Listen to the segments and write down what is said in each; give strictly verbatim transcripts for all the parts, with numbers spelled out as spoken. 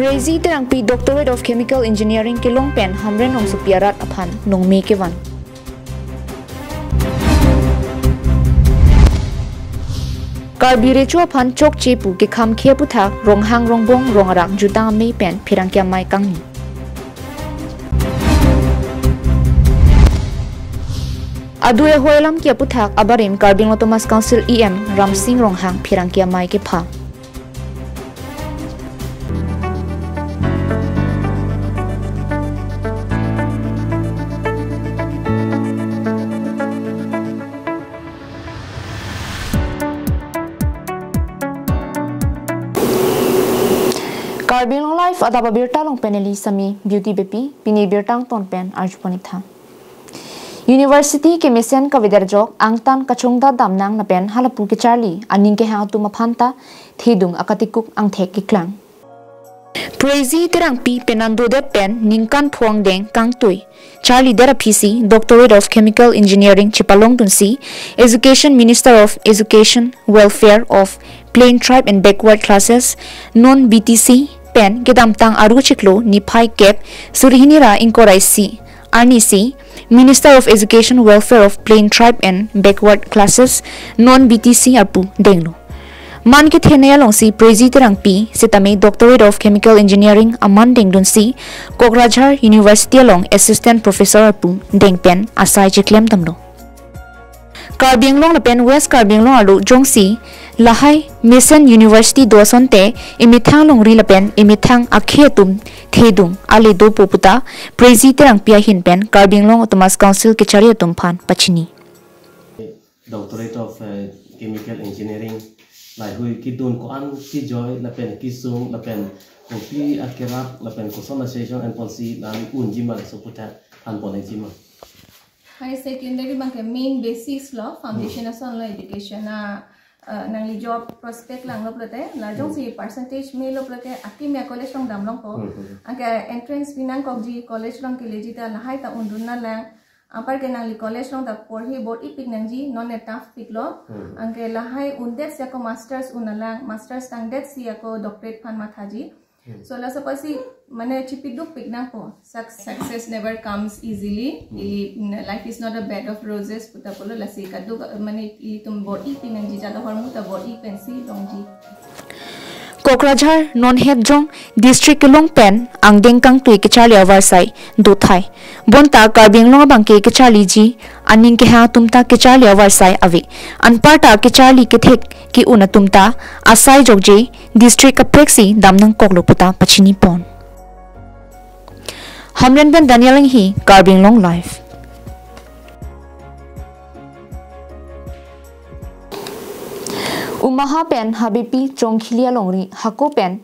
Prezi Terangpi, Doctorate of Chemical Engineering kelong pen Hamren Rongsopi arat aphan nongme kevan. Karbi Recho aphan chokche pu kekham khe aputhak Ronghang Rongbong Rong Arak Jutang Amei pen pherangke amei kangni. Adui ahoi alam ke aputhak abarim Karbi Anglong Autonomous Council E M Ramsing Ronghang pherangke amei kepha. Karbi Anglong Live adap abirta along pen neli Sami Beauty Beypi, pini birta angton pen arjupon ik tha. University kemesen kavedet ajok angtan kachongdat damnang lapen halapu kecharli aning kehang atum aphan ta thedung akatikuk angthek keklang. Prezi Terangpi penang dodet pen ningkan pho angdeng kangtui charlidet aphisi Doctorate of Chemical Engineering chepalongdunsi Education Minister of Education, Welfare of Plain Tribe and Backward Classes, non B T C pen kedamtang Aru chiklo niphai kep suri hini ra ingkoi ra isi arnisi Minister of Education, Welfare of Plain Tribe and Backward Classes, non B T C arpu denglo. Man kethenei alongsi Prezi Terangpi sitame Doctorate of Chemical Engineering aman dengdunsi Kokrajhar University along Assistant Professor arpu deng pen asai cheklem damlo. Karbi Anglong lapen West Karbi Anglong arlo jongsi lahai mesen university do asonte emethang longri lapen emethang akhei atum thedung ale dopo puta Prezi Terangpi ahin pen Karbi Anglong Autonomous Council kechari atum aphan pachini. Doctorate of, eh, Chemical Engineering, lahei kedun ko-an kejoi lapen kesung lapen kopi akerap lapen koson a session and policy la unji ma laso aputhak thanpon ikji ma. Higher secondary abangke main basis lo, foundation ason lo education a, uh, nangli job prospect langlo pulote, la jongsi percentage melo pulote akimi a college along damlongpo. Hmm, hmm. Anke entrance pi nangkokji, college along keleji ta lahai ta undun nanglang. Anparke nangli college along ta porhi bor-ipik nangji, non e tough piklo. Hmm. Anke lahai undetsi ako masters un nanglang, masters tangdetsi ako doctorate aphan mathaji. Hmm. So laso apotsi mane chipiduk pik nangpo. Suc-, success never comes easily. Hmm. Ili, mm, life is not a bed of roses puta pulo, lasi kaduk, mane ilitum bor-ipik nangji, jador ahormu ta bor-i pensi longji. Kokrajhar non het jong district kelong pen angdeng kangtui kecharli avarsai dothai. Bonta Karbi Anglong abangke kecharliji aning kehang atum ta kecharli avarsai ave. Anparta kecharli kethek ke-un atum ta asai jokje district kapreksi damnangkoklo puta pachinipon. Hamren pen Daniel Enghi, Karbi Anglong Live. Umaha pen Habepi Chongkhili alongri hako pen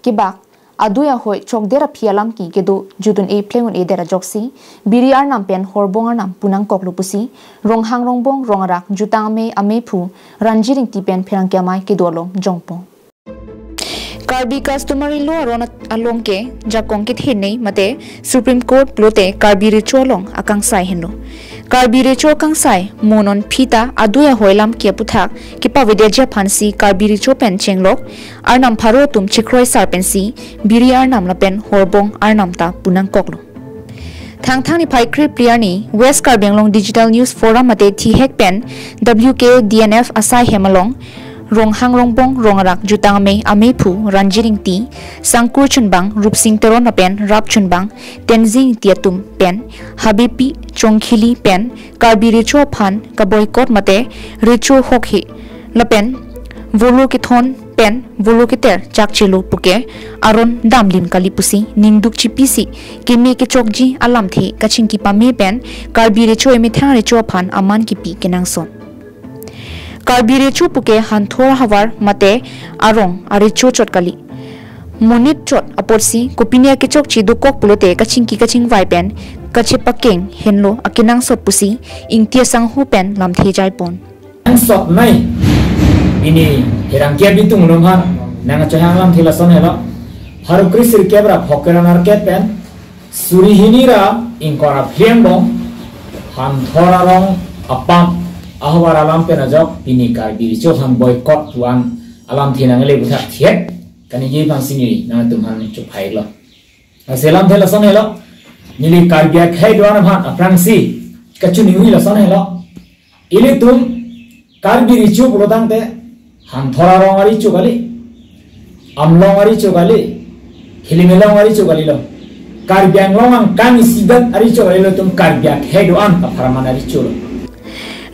kebak adui ahoi chokdet aphi alam ke kedo jutun-e pleng un-edet ajoksi biri arnam pen horbong arnam punangkoklo pusi Ronghang Rongbong Rong Arak Jutang Amei ameiphu Ranjit Ingti pen pherangke amei kedo along jongpo. Karbi Customary Law aron at-, along ke jakong kethenei mate Supreme Court pulote Karbi Recho along akangsai henlo. Karbi Recho akangsai mo non phita adui ahoi alam ke aputhak kepavedetji aphansi Karbi Recho pen chenglok arnam pharo atum chikroi sar pensi biri arnam lapen horbong arnam ta punangkoklo. Thangthang niphai krephli arni West Karbi Anglong Digital News Forum mate thihek pen W K D N F asai hem along Ronghang Rongbong Rong Arak Jutang Amei ameiphu Ranjit Ingti, sangkur chunbang Rupsing Teron lapen rap chunbang Tenzing Ingti atum pen Habepi Chongkhili pen Karbi Recho aphan kaboycott mate Recho hokhe lapen volo kethon pen volo keter chakchelo puke aron damlim kali pusi ningduk chipisi keme kechokji alamthe kachingki pame pen Karbi Recho emethang Recho aphan aman kipi kenangsot. Karbi Recho puke hanthor havar mate arong arecho chot kali. Monit chot apotsi kopine akechokche dokok pulote kachingki kachingvai pen kachepakeng henlo akenangsot pusi Ingti asangho pen lamthe jaipon. Angsot nai. Pini hirang kia bitung nomhan nang achohang lamthe lason helo. Haru kri sirkep ra phokera narkep pen suri hini ra ingkoi ra phli angbong hanthor arong apam ahavar alam pen ajok pini Karbi Recho aphan boycott pu-an alamthe nangle puthak thiek. Kaningje abang si neli nangtum aphan chophai lo. Lasi alam the lason helo. Neli Karbi akhei do-an aphan aphrangsi kachiningri lason helo. Ilitum Karbi recho pulo tangte Hanthor arong arecho kali, Amlong arecho kali, Khilimelong arecho kalilo. Karbi Anglong angkang isidet arecho kalilo, ilitum Karbi akhei do-an apharman arecho lo.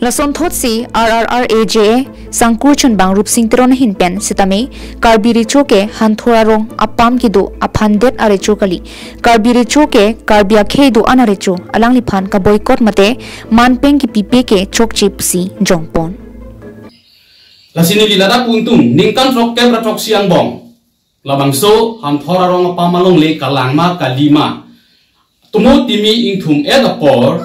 Lasonthotsi R R R A J A sangkur chunbang Rupsing Teron ahin pen sitame Karbi recho ke Hanthor arong apam kedo aphandet arecho kali. Karbi recho ke Karbi akhei do-an arecho, alangliphan ka-boycott mate manpeng kipipe ke chokche pusi jongpon. Lasi neli ladak pu ingtung ningkan throkkep ra throksi angbong labangso Hanthor arong apam alongle kalang ma kali ma tumo timi ingthum-et apor,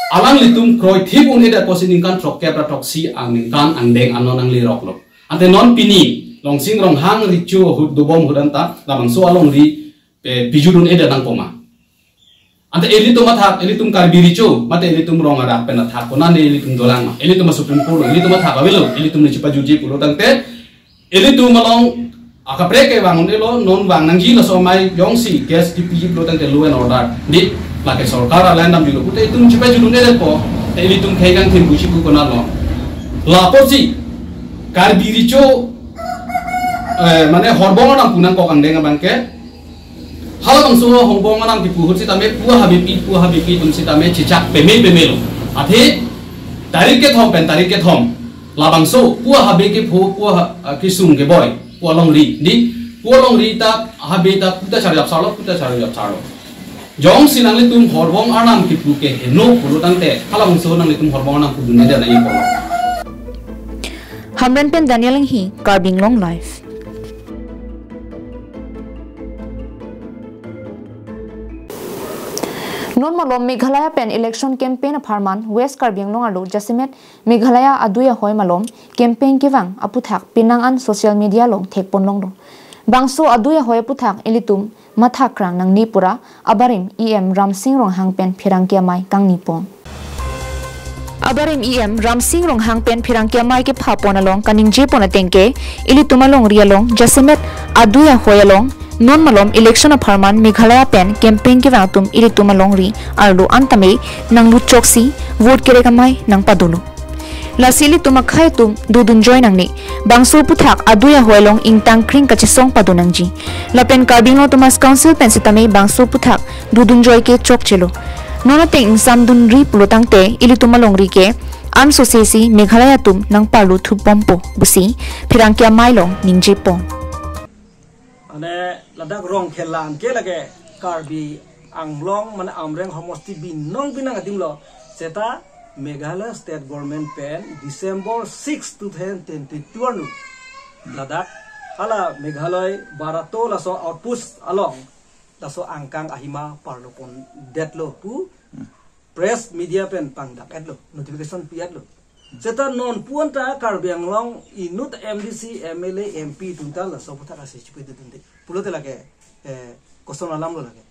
alanglitum kroithip un-et apor si ningkan throkkep ra throksi angningkan angdeng anon nanglerok lo. Ante non pini Longsing Ronghang recho ahut dobom ahut anta labangso alongri, eh, pijut un-et nangpo ma. Ante ilitum athak, ilitum Karbi recho mate ilitum rong arat pen athak konane ilitum dolang ma? Ilitum a-Supreme Court lo, ilitum athak avelo, ilitum ne chepajutji pulo tangte ilitum along akaprek kevang un-elo, non vang nangji laso amei jongsi case kipiji pulo tangte law and order di, lake sorkar alang damjulo pute itum chepajut un-epo, te ilitum khei kangthim pusi pu konat lo. Lapusi Karbi recho, eh, mane horbong arnam pu nangkok angdeng abang ke, halabangso horbong arnam kipu ahut sitame pu ahabepi, pu ahabepi atum sitame chechak peme peme lo. Athe tarik kethom pen tarik kethom labangso pu ahabe kepho, pu aha, ah, kesung keboi, pu alongri di, pu alongri ta habe ta pu ta charjap sarlo, pu ta charjap sarlo. Jongsi nanglitum horbong arnam kipu ke heno pulo tangte halabangso nanglitum horbong arnam pudun-edet nangji pulo. Hamren pen Daniel Enghi, Karbi Anglong Live. Non malom Meghalaya pen election campaign apharman West Karbi Anglong arlo jasemet Meghalaya adui ahoi malom campaign kevang aputhak penang an social media along thekpon longlo. Bangso adui ahoi aputhak ilitum mathakrang nangne pura abarim E M Ramsing Ronghang pen pherangke amei kangnipon. Abarim E M Ramsing Ronghang pen pherangke amei kephapon along kaningjepon ateng ke, ilitum alongri along jasemet adui ahoi along non malom election apharman Meghalaya pen campaign kevang atum ilitum alongri arlo an tame nanglut choksi vote kerek amei nangpadolo. Lasi ilitum akhei atum dodun joi nangne. Bangso aputhak adui ahoi along ingtang kring kachesong pado nangji. Lapen Karbi Anglong Autonomous Council pen sitame bangso aputhak dodun joi ke chokchelo. Non ateng ingsamdunri pulo tangte ilitum alongri ke ansose si Meghalaya atum nangparlo thupbompo pusi pherangke amei along ningjepon. Mane ladak Rongkhelan ke lake Karbi Anglong mane Amreng homosti binong binong adim lo. Seta Meghalaya State Government pen December six, two thousand twenty-two arni ladak hala Meghalaya Barato laso outpost along laso angkang ahima parlopon detlo pu press media pen pangdak etlo, notification pi etlo. Seta non puan ta Karbi Anglong inut M D C, M L A, M P atum ta laso aputhak ase chipidunde pulote lake, eh, koson alam lo lake.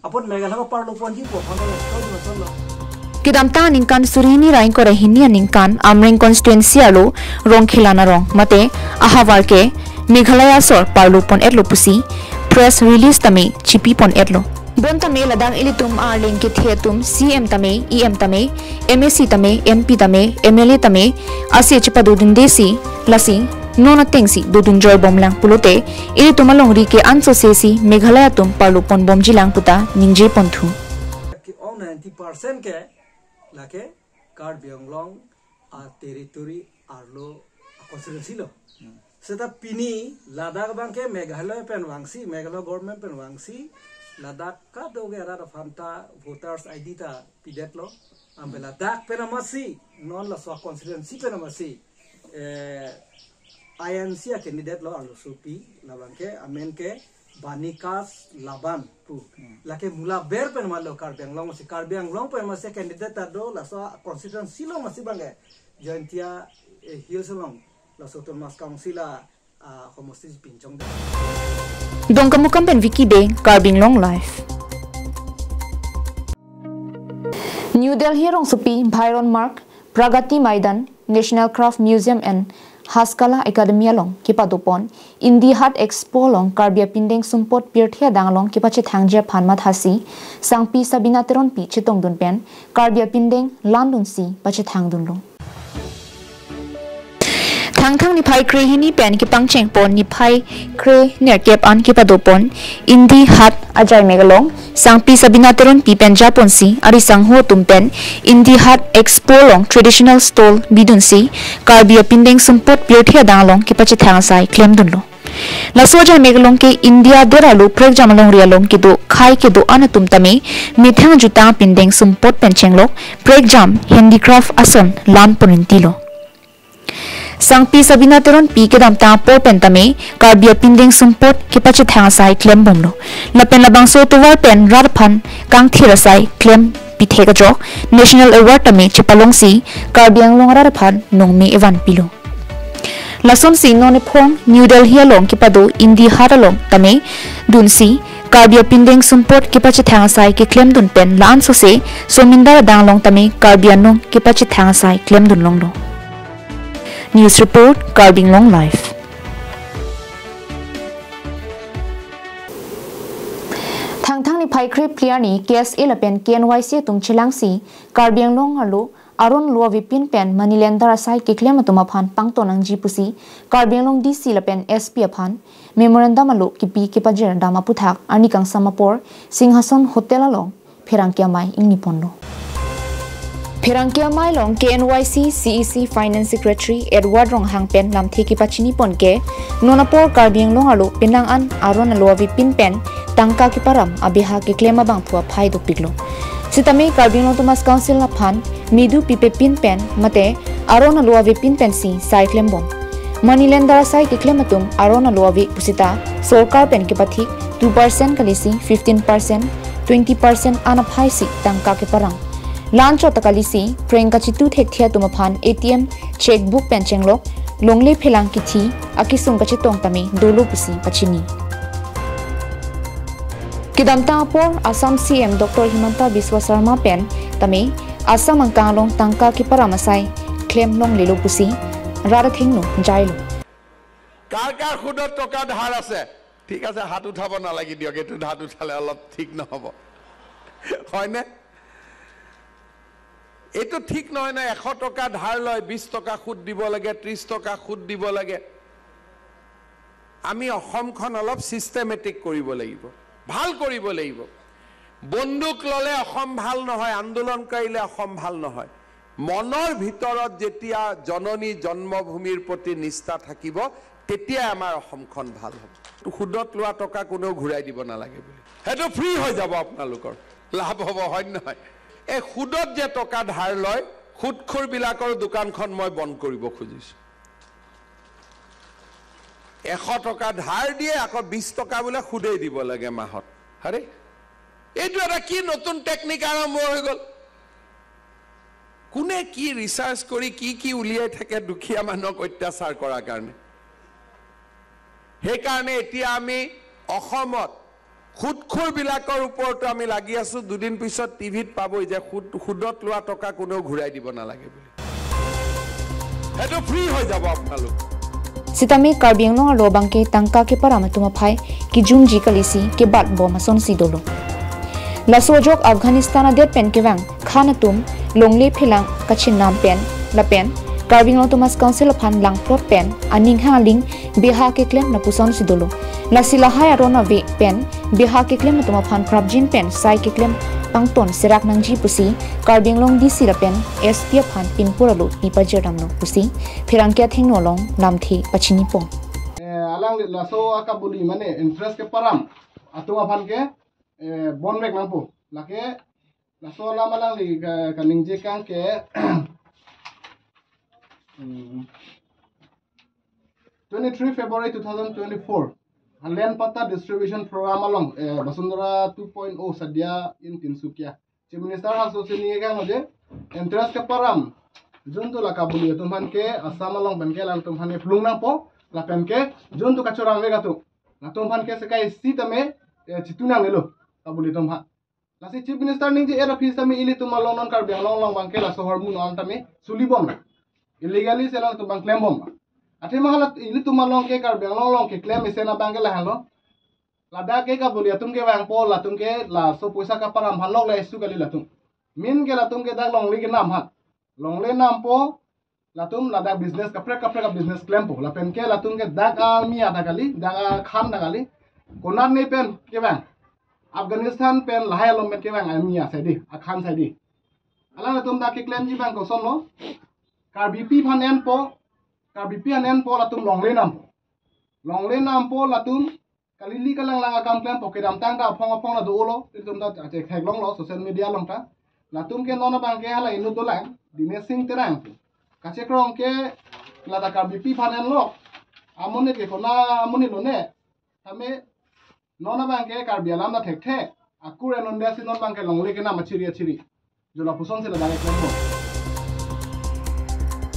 Apot Meghalaya parloponji pu aphan lo, lo, lo, lo. Kedamtang aningkan suri hini ra ingkoi ra hini aningkan Amreng constituency arlo Rongkhelan arong mate ahavar ke Meghalaya asor parlopon etlo pusi press release tame chipipon etlo. Bonta me ladak ilitum arleng kethe atum C M tame, E M tame, M A C tame, M P tame, M L A tame, ase chepadodunde si, lasi non ateng si dodun joi bomlang pulote, ilitum alongri ke ansose si Meghalaya atum parlopon bomjilang puta ningjeponthu. Ke-ong ninety percent ke lake Karbi Anglong a-territory arlo a-constituency lo. Seta pini ladak abang ke Meghalaya pen vangsi, Meghalaya government pen vangsi, ladak kadokave arat aphan ta voters I D ta pidetlo. Ampe ladak pen amatsi, non laso a-constituency pen amatsi, eh, I N C a-candidate lo arlosopi, labang ke amen ke Banikas Laban pu. Lake Mula Ber pen malo Karbi Anglong amatsi, Karbi Anglong pen amatsi candidate ta do, laso a-constituency lo amatsi abang ke Jaintia, eh, Hills along laso Autonomous Council a, ah, homosti pinchong de. Dongkamukam pen Vicky Bey, Karbi Anglong Live. New Delhi rongsopi Bhairon Marg, Pragati Maidan, National Craft Museum and Haskala Academy along kepadopon Indihat Expo along Karbi apindeng sumpot pirthe adang along kepachethangji aphan mathasi Sangpi Sabina Teronpi chetongdun pen Karbi apindeng landunsi pachethangdunlo. Thangthang niphai krehini pen kepangchengpon niphai krenerkep an kepadopon Indihat ajaimek along Sangpi Sabina Teronpi pen japonsi ari sangho atum pen Indihat Expo along traditional stall bidunsi Karbi apindeng sumpot pirthe adang along kepachethang asai klemdunlo. Laso ajaimek along ke India adet arlo prekjam alongri along kedo khei kedo-an atum tame methang jutang apindeng sumpot pen chenglok prekjam handicraft ason lan ponrintilo. Sangpi Sabina Teronpi kedamtang apor pen tame Karbi apindeng sumpot kepachethang asai klembomlo. Lapen labangso atovar pen rat aphan kangthir asai klempithe kejok National Award tame chepalongsi Karbi Anglong arat aphan nongme evanpilo. Lasonsi non ephong New Delhi along kepado Indihat along tame dunsi Karbi apindeng sumpot kepachethang asai keklemdun pen la-an sose somindar adang along tame Karbi anong kepachethang asai klemdun longlo. News report, Karbi Anglong Live. Thangthang niphai krephli arni K S A lapen K N Y C atum chelangsi Karbi Anglong arlo aron alo avepin pen money lender asai keklem atum aphan pangton nangji pusi Karbi Anglong D C lapen S P aphan memorandum alo kipi kepajirdam aputhak arni kangsam apor Singhason Hotel along pherangke amei ingniponlo. Pherangke amei along K N Y C C E C Finance Secretary Edward Ronghang pen lamthe kepachinipon ke, non apor Karbi Anglong arlo penang an aron alo avepin pen tangka keparam abeha keklem abangphu aphai dopiklo. Sitame Karbi Anglong Autonomous Council aphan medu pipepin pen mate aron alo avepin pensi sai klembom. Money lender asai keklem atum aron alo ave pusita sorkar pen kepathik two percent kalisi fifteen percent, twenty percent an aphaisi tangka keparang. La-an chot ta kalisi phreng kachitu thekthe atum aphan A T M, checkbook pen chenglok longle phelang kithi akesung kachetong tame dolo pusi pachini. Kedamtang apor Assam C M Doctor Himanta Biswa Sarma pen tame Assam angkang along tangka keparam asai klem longlelo pusi rat athengno jailo. কাৰ কাৰ সুদত টকা ধাৰ আছে? ঠিক আছে, হাত উঠাব নালাগে দিয়ক, এইটো হাত উঠালে অলপ ঠিক নহ'ব, হয়নে? এইটো ঠিক নহয় ন, এশ টকা ধাৰ লয়, বিশ টকা সুদ দিব লাগে, ত্ৰিশ টকা সুদ দিব লাগে। আমি অসমখন অলপ চিষ্টেমেটিক কৰিব লাগিব, ভাল কৰিব লাগিব। বন্দুক ল'লে অসম ভাল নহয়, আন্দোলন কৰিলে অসম ভাল নহয়। মনৰ ভিতৰত যেতিয়া জননী জন্মভূমিৰ প্ৰতি নিষ্ঠা থাকিব, তেতিয়াই আমাৰ অসমখন ভাল হ'ব। সুদত লোৱা টকা কোনেও ঘূৰাই দিব নালাগে বুলি, সেইটো ফ্ৰী হৈ যাব আপোনালোকৰ, লাভ হ'ব, হয় নে নহয়? এই সুদত যে টকা ধাৰ লয়, সুদখোৰবিলাকৰ দোকানখন মই বন্ধ কৰিব খুজিছোঁ। এশ টকা ধাৰ দিয়ে, আকৌ বিশ টকা বোলে সুদেই দিব লাগে মাহত। আৰে, এইটো এটা কি নতুন টেকনিক আৰম্ভ হৈ গ'ল? কোনে কি ৰিচাৰ্চ কৰি কি কি উলিয়াই থাকে দুখীয়া মানুহক অত্যাচাৰ কৰাৰ কাৰণে? সেইকাৰণে এতিয়া আমি অসমত সুদখোৰবিলাকৰ ওপৰতো আমি লাগি আছো। দুদিন পিছত টিভিত পাবই যে সুদ, সুদত লোৱা টকা কোনেও ঘূৰাই দিব নালাগে বুলি, সেইটো ফ্ৰী হৈ যাব আপোনালোক। Sitame Karbi Anglong arlo abangke tangka keparam atum aphai kejumji kalisi kebatbom asonsi dolo. Laso ajok Afghanistan adet pen kevang khan atum longle phelang kachinam pen lapen Karbi Anglong Autonomous Council aphan langplot pen aning hang aling beha keklem lapusonsi dolo. Lasi lahai aron ave pen beha keklem atum aphan prapjin pen sai keklem pangton serak nangji pusi Karbi Anglong D C lapen S P aphan pinpur alo pipajirdamlo pusi pherangke athengno along lamthe pachinipon. Eh, alangli laso akabuli mane interest keparam atum aphan ke, eh, bonvek nangpo. Lake laso alam alangli ka-, kaningje kang ke, hmm, twenty-three February two thousand twenty-four, Land Patta Distribution Program along, eh, Vasundhara two point oh Sadia in Tinsukia, Chief Minister aso sini kang je interest keparam juntu la kabuli atum aphan ke Assam along pen ke latum aphan ke plung nangpo, lapen ke juntu kachorang vek atum, latum aphan ke sekai sitame, eh, chitu nangnelo kabuli atum aphan. Lasi Chief Minister ningje era phis tame ilitum along non Karbi Anglong along abangke laso ahormu non tame sulibom. Illegally selang atum abang klembom. Athema hala ilitum along ke Karbi Anglong along keklem isi abang ke lahenlo. Ladak ke kabuli atum kevangpo, latum ke laso poisa kaparam aphan lok le issue kali latum. Main ke latum ke dak longle kenam ha. Longle nampo, latum ladak business kaprek kaprek business klempo. Lapen ke latum ke dak amia ta kali, dak akhan ta kali. Konat ne pen kevang. Afghanistan pen lahai along pen kevang amia sai dei, akhan sai dei. Alangtum dak keklemji abang kosonlo. Karbipi aphan enpo, Karbipi aphan enpo latum longle nampo. Longle nampo latum kalili kalanglang akam klempo, kedamtang ta aphong aphong ta dolo, ilitum ta chetheklonglo social media along ta. Latum ke non abang ke hala inut dolang, Dinesh Singh Terang. Kachekrong ke ladak Karbipi aphan enlo. Amonit ke kona amonit lone. Tame non abang ke Karbi alam ta thekthe. Akur enonde si non abang ke longle kenam achiri achiri. Jo lapuson si ladak klempo.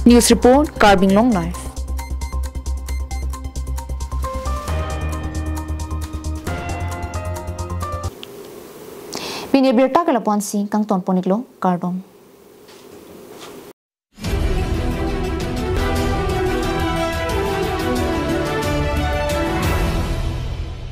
News report, Karbi Anglong Live. Pini abirta ke lapu-an si kangton pon-iklo, kardom.